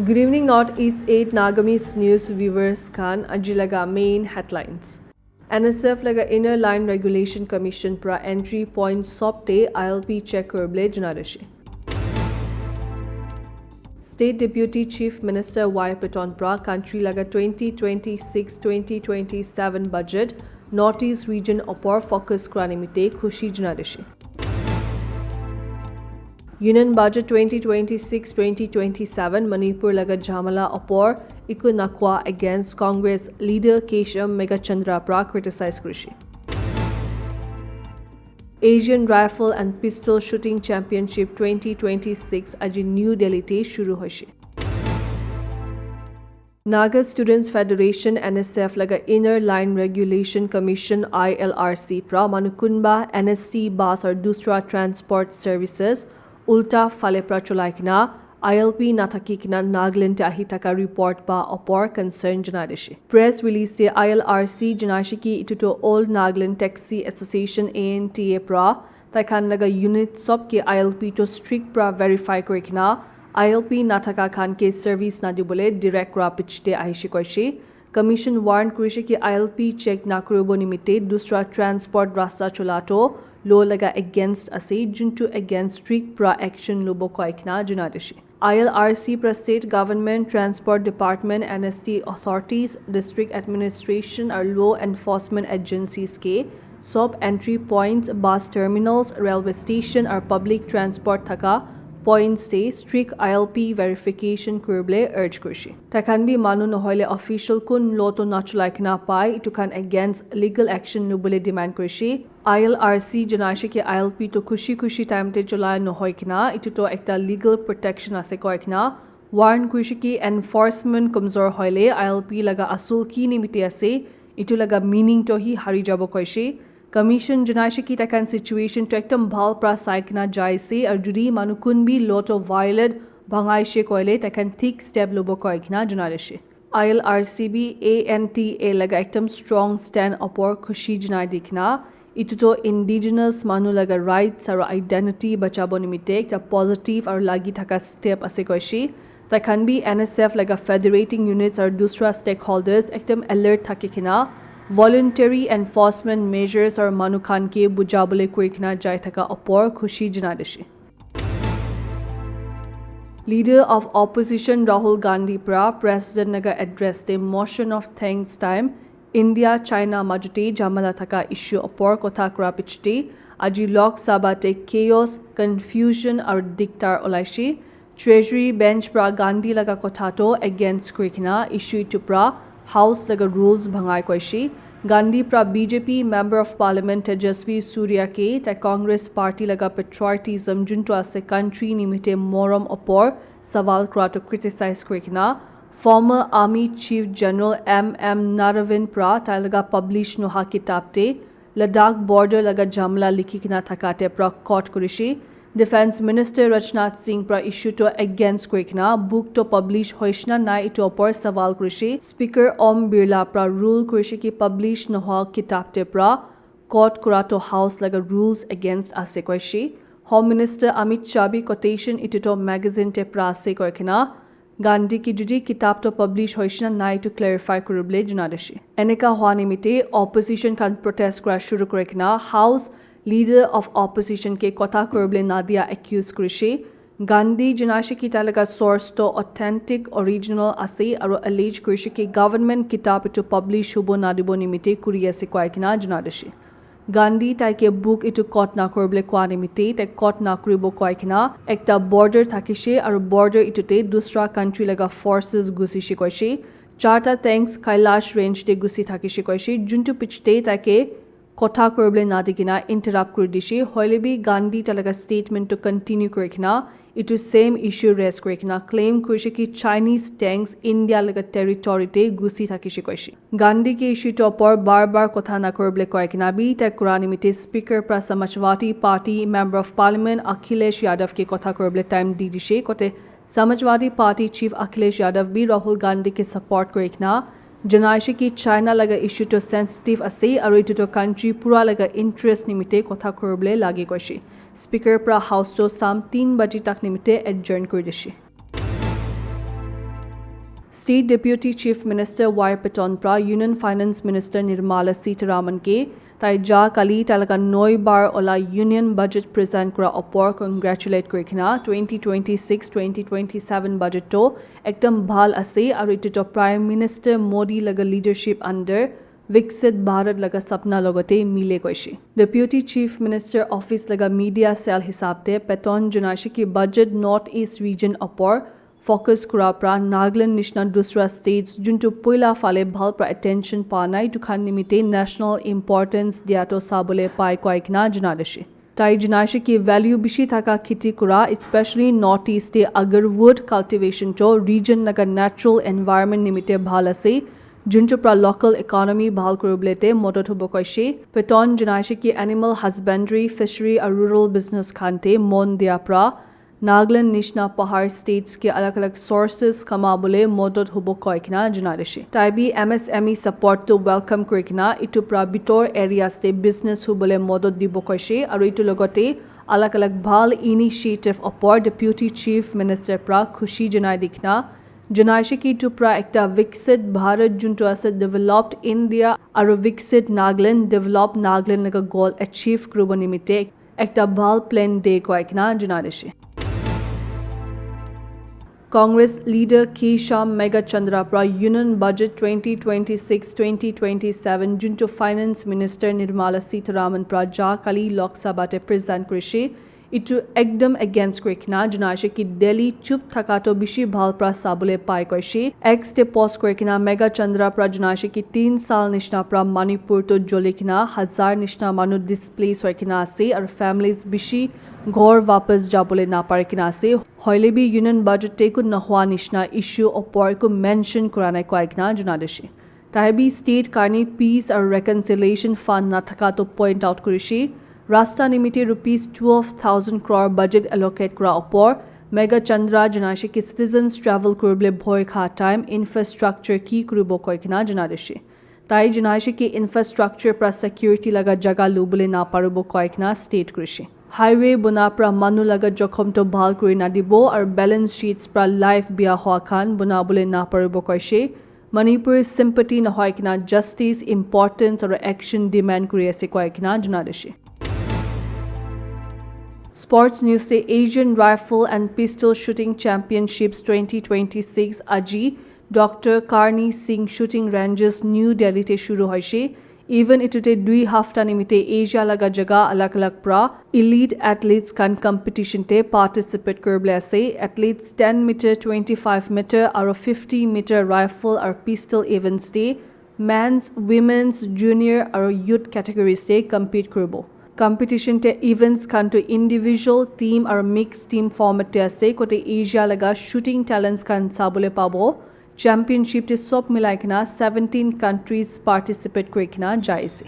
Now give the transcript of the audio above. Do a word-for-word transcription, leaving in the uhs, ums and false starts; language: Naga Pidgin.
Good evening, Northeast eight Nagamese News viewers khan. Aji laga main headlines. N S F laga Inner Line Regulation Commission pra entry point sob te I L P check kuribole janai dishi. State Deputy Chief Minister Y Patton pra country laga twenty twenty-six twenty twenty-seven budget Northeast region opor focus kura nimite khushi janai dishi. Union Budget twenty twenty-six twenty twenty-seven Manipur laga jhamala opor eku nakwa against Congress leader K Shyam Meghachandra pra criticize kurishi. Asian Rifle and Pistol Shooting Championship twenty twenty-six aji New Delhi te shuru hoishe. Naga Students Federation, N S F, laga Inner Line Regulation Commission, I L R C, pra manu kunba N S T bus aru dusra transport services ulta phale pra cholai kena I L P nathaki kena Nagaland te ahi thaka report pa opor concern janai dishi. Press release te I L R C janai she ki etu to All Nagaland Taxi Association, A N T A, pra tai khan laga unit sob ke I L P to strict pra verify kuri kena I L P nathaka khan ke service nadibole direct kura pichete ahishe koishe. Commission warn kurishe ki I L P check nakuribo nimite dusra transport rasta chola to law laga against ase, juntu against strict pra action lobo koi kena janai dishi. I L R C pra state government, transport department, N S T authorities, district administration aru law enforcement agencies ke sob entry points, bus terminals, railway station aru public transport thaka points te strict I L P verification kuribole urge kurishe. Tai khan bi manu nohoile official kun law to nachulai kena pai, etu khan against legal action lubole demand kurishe. I L R C janai she ki I L P to khushi khushi time te cholai nohoi kena, etu to ekta legal protection ase koi kena warn kurishe ki enforcement kamzor hoile I L P laga asul ki nimite ase, etu laga meaning to hi hari jabo koishe. Commission janai she ki tai khan situation to ekdom bhal pra sai kena jai ase, aru judi manu kun bi law to violate bhangai she koile tai khan thik step lobo koi kena janai dishi. I L R C bi A N T A laga ekdom strong stand opor khushi janai di kena, etu to indigenous manu laga rights aru identity bachabo nimite ekta positive aru lagi thaka step ase koishe. Tai khan bi N S F laga federating units aru dusra stakeholders ekdom alert thaki kena voluntary enforcement measures aru manu khan ke bujabole kuri kena jai thaka opor khushi janai dishi. Leader of Opposition Rahul Gandhi pra President laga address te motion of thanks time India China majute jhamala thaka issue opor kotha kura pichete aji Lok Sabha te chaos, confusion aru diktar olaishe. Treasury bench pra Gandhi laga kotha to against kuri kena issue etu pra House laga rules bhangai koishe. Gandhi pra B J P Member of Parliament Tejasvi Surya ke tai Congress Party laga patriotism juntu ase country nimite morom opor sawal kura to criticize kuri kena former Army Chief General M M Naravin pra tai laga publish noha kitab te Ladakh border laga jhamala likhi kena thaka te pra quote kurishe. Defense Minister Rajnath Singh pra issue to against kuri kena book to publish hoishe na nai etu opor sawal kurishe. Speaker Om Birla pra rule kurishe ki publish nohoa kitab te pra quote kura to House laga rules against ase koishe. Home Minister Amit Shah bi quotation etu to magazine te pra ase koi kena Gandhi ke judi kitab to publish hoishe na nai to clarify kuribole janai dishi. Eneka hua nimite opposition khan protest kura shuru kuri kena House Leader of Opposition ke kotha kuribole nadia accuse kurishe. Gandhi janai she ki tai laga source to authentic original ase aru allege kurishe ki government kitab etu publish hobo nadibo nimite kuri ase koi kena janai dishi. Gandhi tai ke book etu quote nakuribole koa nimite tai quote nakuribo koi kena ekta border thakishe aru border etu te dusra country laga forces gusishe koishe. Charta tanks Kailash range te gusi thakishe koishe, juntu pichete tai ke kotha kuribole nadi kena interrupt kuri dishe. Hoile bi Gandhi tai laga statement to continue kuri kena etu same issue raise kuri kena claim kurishe ki Chinese tanks India laga territory te gusi thakishe koishe. Gandhi ke issue to opor bar bar kotha nakuribole koi kena bi tai kura nimite Speaker pra Samajwadi Party Member of Parliament Akhilesh Yadav ke kotha kuribole time di dishe. Kote Samajwadi Party Chief Akhilesh Yadav bi Rahul Gandhi ke support kuri kena janai she ki China laga issue to sensitive ase aru etu to country pura laga interest nimite kotha kuribole lage koishe. Speaker pra House to sam tin baji tak nimite adjourn kuri dishe. State Deputy Chief Minister Y Patton pra Union Finance Minister Nirmala Sitharaman ke tai ja kali tai laga noi bar ola Union Budget present kura opor congratulate kuri kena twenty twenty-six twenty twenty-seven budget to ekdam bhal ase aru etu to Prime Minister Modi laga leadership under Viksit Bharat laga sapna logote mile koishe. Deputy Chief Minister Office laga media cell hisab te Patton janaishe ki budget North East region opor focus kura pra Nagaland nishna dusra states juntu poila phale bhal pra attention pa nai etu khan nimite national importance dia to sabole pai koi kena jana dishe. Tai janaishe ki value bishi thaka kheti kura, especially North East te agarwood cultivation to region laga natural environment nimite bhal ase, juntu pra local economy bhal kuribole te modot hobo koishe. Patton janaishe ki animal husbandry, fishery aru rural business khan te mon dia pra Nagaland nishna pahar states ke alag alag sources kama bole modot hobo koi kena jana dishe. Tai bi M S M E support to welcome kuri kena itu pra bitor areas te business hubole modot dibo koishe aru itu logote alag alag bhal initiative opor Deputy Chief Minister pra khushi janai di kena janaishe ki itu pra ekta Viksit Bharat juntu ase Developed India aru Viksit Nagaland, Developed Nagaland laga goal achieve kuribo nimite ekta bhal plan de koi kena jana dishe. Congress leader K Shyam Meghachandra pra Union Budget twenty twenty-six twenty twenty-seven juntu Finance Minister Nirmala Sitharaman pra ja kali Lok Sabha te present kurishe. Itu ekdam against kuri kena janaishe ki Delhi chup thaka to bishi bhal pra sabole pai koishe. X te post kuri kena Meghachandra pra janaishe ki tin sal nishna pra Manipur to joli kena hazar nishna manu displace hoi kena ase aru families bishi ghor wapas jabole napari kena ase. Hoile bi Union Budget te ku nahwa nishna issue opor ku mention kura nai koi kena jana dishe. Tai bi state karni peace aru reconciliation fund nathaka to point out kurishe. Rasta nimite rupees twelve thousand crore budget allocate kura opor Meghachandra janaishe ki citizens travel kuribole bhoi kha time infrastructure ki kuribo koi kena jana dishe. Tai janaishe ki infrastructure pra security laga jaga lubole naparibo koi kena state kurishe. Highway bona pra manu laga jokhom to bhal kuri nadibo aru balance sheets pra life bia hua khan bonabole naparibo koishe. Manipur sympathy nohoi kena justice, importance aru action demand kuri ase koi kena jana dishe. Sports news te Asian Rifle and Pistol Shooting Championships twenty twenty-six aji Doctor Karni Singh Shooting Ranges New Delhi te shuru hoishe. Event itu te dui hafta nimite Asia laga jaga alag alag pra elite athletes khan competition te participate kuribole ase. Athletes ten meter, twenty-five meter aru fifty meter rifle aru pistol events te men's, women's, junior aru youth categories te compete kuribo. Competition te events khan to individual, team aru mixed team format te ase. Kote Asia laga shooting talents khan sabole pabo. Championship te sob milai kena seventeen countries participate kuri kena jai ase.